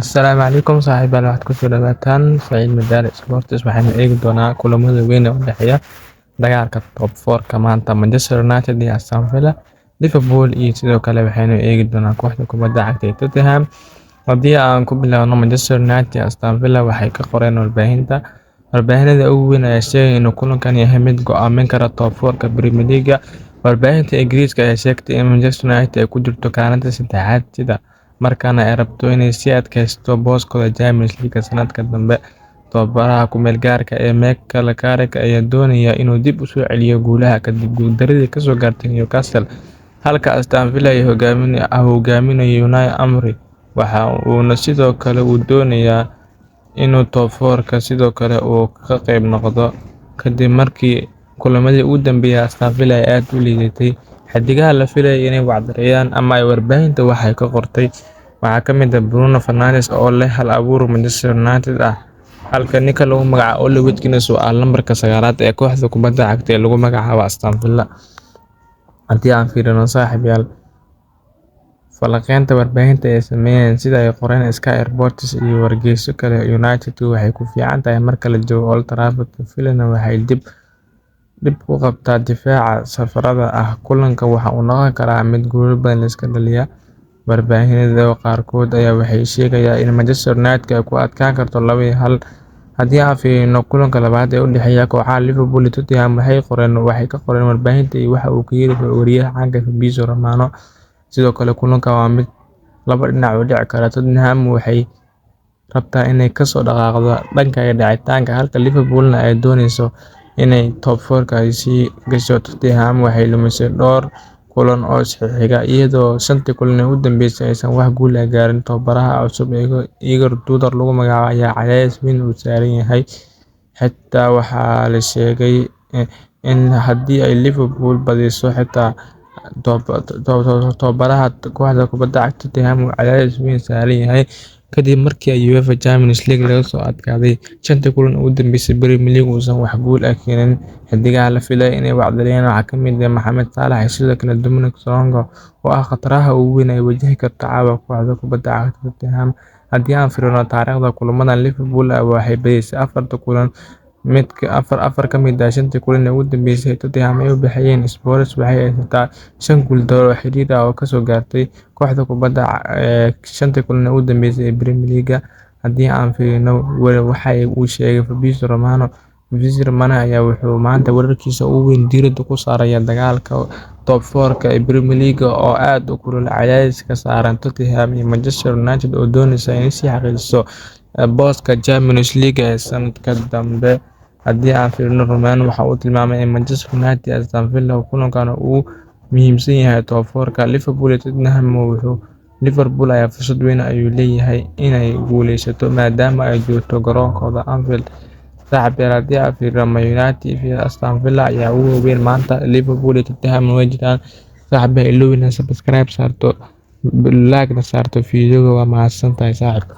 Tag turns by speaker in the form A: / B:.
A: Assalaamu calaykum saaxiibayaal, waxaad kusoo dhawaataan Saciid Madaale Sports. Waxaynu eegi doonaa kulamada weyn ee u dhexeeya dagaalka top 4-ka maanta, Manchester United iyo Aston Villa, Liverpool iyo sidoo kale waxaynu eegi doonaa kooxda kubadda cagta ee Tottenham. Haddii aan ku bilaabno Manchester United iyo Aston Villa, waxay ka qoreen warbaahinta. Warbaahinada ugu weyn ayaa sheegay inuu kulankan yahay mid go'aamin kara top 4-ka Premier League. Warbaahinta Ingiriiska ayaa sheegtay in Manchester United ay ku jirto kaalinta saddexaad, isla markaana ay rabto inay sii adkeysato booskooda Champions League sanadka dambe. Tababaraha ku-meel-gaarka ah ee Michael Carrick ayaa doonaya inuu dib u soo celiyo guulaha kadib guuldaradii kasoo gaartay Newcastle, halka Aston Villa ay hogaaminayo Unai Emery, waxa uuna sidoo kale uu doonayaa inuu top 4-ka sidoo kale uu ka qayb noqdo kadib markii kulamadii ugu dambeeyay Aston Villa ay aad u liidatay. Xiddigaha la filayo inay wacdareeyaan ama ay warbaahinta wax ka qortay waxaa ka mid ah Bruno Fernandes oo leh hal-abuur Manchester United ah, halka ninka lagu magacaabo Ollie Watkins oo ah lambarka 9aad ee kooxda kubadda cagta ee lagu magacaabo Aston Villa. Haddii aan fiirino, saaxiibayaal, falanqaynta warbaahinta ay sameeyeen, sida ay qoreen Sky Sports iyo wargeysyo kale, United waxay ku fiican tahay marka la joogo Old Trafford, Villana waxay dhib ku qabtaa difaaca safarada ah. Kulankan waxa uu noqon karaa mid goolal badan la iska dhaliya. Warbaahinada qaarkood ayaa waxay sheegayaan in Manchester United ay ku adkaan karto 2-1. Haddii aan fiirino kulanka labaad ee u dhexeeya kooxaha Liverpool iyo Tottenham, waxay ka qoreen warbaahinta iyo waxa uu ka yiri wariyaha caanka ah Fabrizio Romano. Sidoo kale kulankan waa mid laba dhinac u dhici kara. Tottenham waxay rabtaa inay kasoo dhaqaaqdo dhanka dhicitaanka, halka Liverpoolna ay dooneyso inay top 4-ka ay sii gasho. Tottenham waxay lumisay dhowr kulan oo is xiga, iyadoo shantii kulan ee u dambeysay aysan wax guul ah gaarin. Tababaraha cusub ee Igor Tudor lagu magacaabo ayaa cadaadis weyn uu saaran yahay. Xitaa waxaa la sheegay in haddii ay Liverpool badiso, xitaa tababaraha kooxda kubadda cagta Tottenham uu cadaadis weyn saaran yahay kadib markii ay UEFA Champions League laga soo adkaaday. Shantii kulan ee u dambeysay Premier League uusan wax guul ah keenin. Xidigaha la filayo inay wacdareeyaan waxaa ka mid ah Mohamed Salah iyo sidoo kale Dominic Solanke oo ah khataraha ugu weyn ee ay wajihi karto caawa kooxda kubadda cagta Tottenham. Haddii aan fiirino taariikhda kulamadan, Liverpool waxay badisay afarta kulan, mid afar ka mid ah shantii kulan ee ugu dambeysay Tottenham ay u baxeen. Spurs waxay haysataa shan guuldaro oo xiriir ah oo kasoo gaartay kooxda kubadda shantii kulan ee ugu dambeysay ee Premier League. Haddii aan fiirino waxa uu sheegay Fabrizio Romano, Fabrizio Romano ayaa wuxuu maanta wararkiisa ugu weyn diiradda ku saaraya dagaalka top 4-ka ee Premier League oo aad u kulul, cadaadis ka saaran Tottenham iyo Manchester United oo doonaysa inay sii xaqiijiso booska Champions League ee sanadka dambe. Haddii aan fiirino, Romano waxa uu tilmaamay in Manchester United iyo Aston Villa kulankan uu muhiimsan yahay top 4-ka. Liverpool iyo Tottenham, wuxuu Liverpool ayaa fursad weyn ayuu leeyahay inay guuleysato maadaama ay joogto garoonkooda Anfield. Saaxiibayaal, haddii aan fiirino, Man United iyo Aston Villa ayaa ugu weyn maanta, Liverpool iyo Tottenham way jiraan. Saaxiib, ha iloobin inaad subscribe saarto, like na saarto video. Waa mahadsantahay, saaxiib.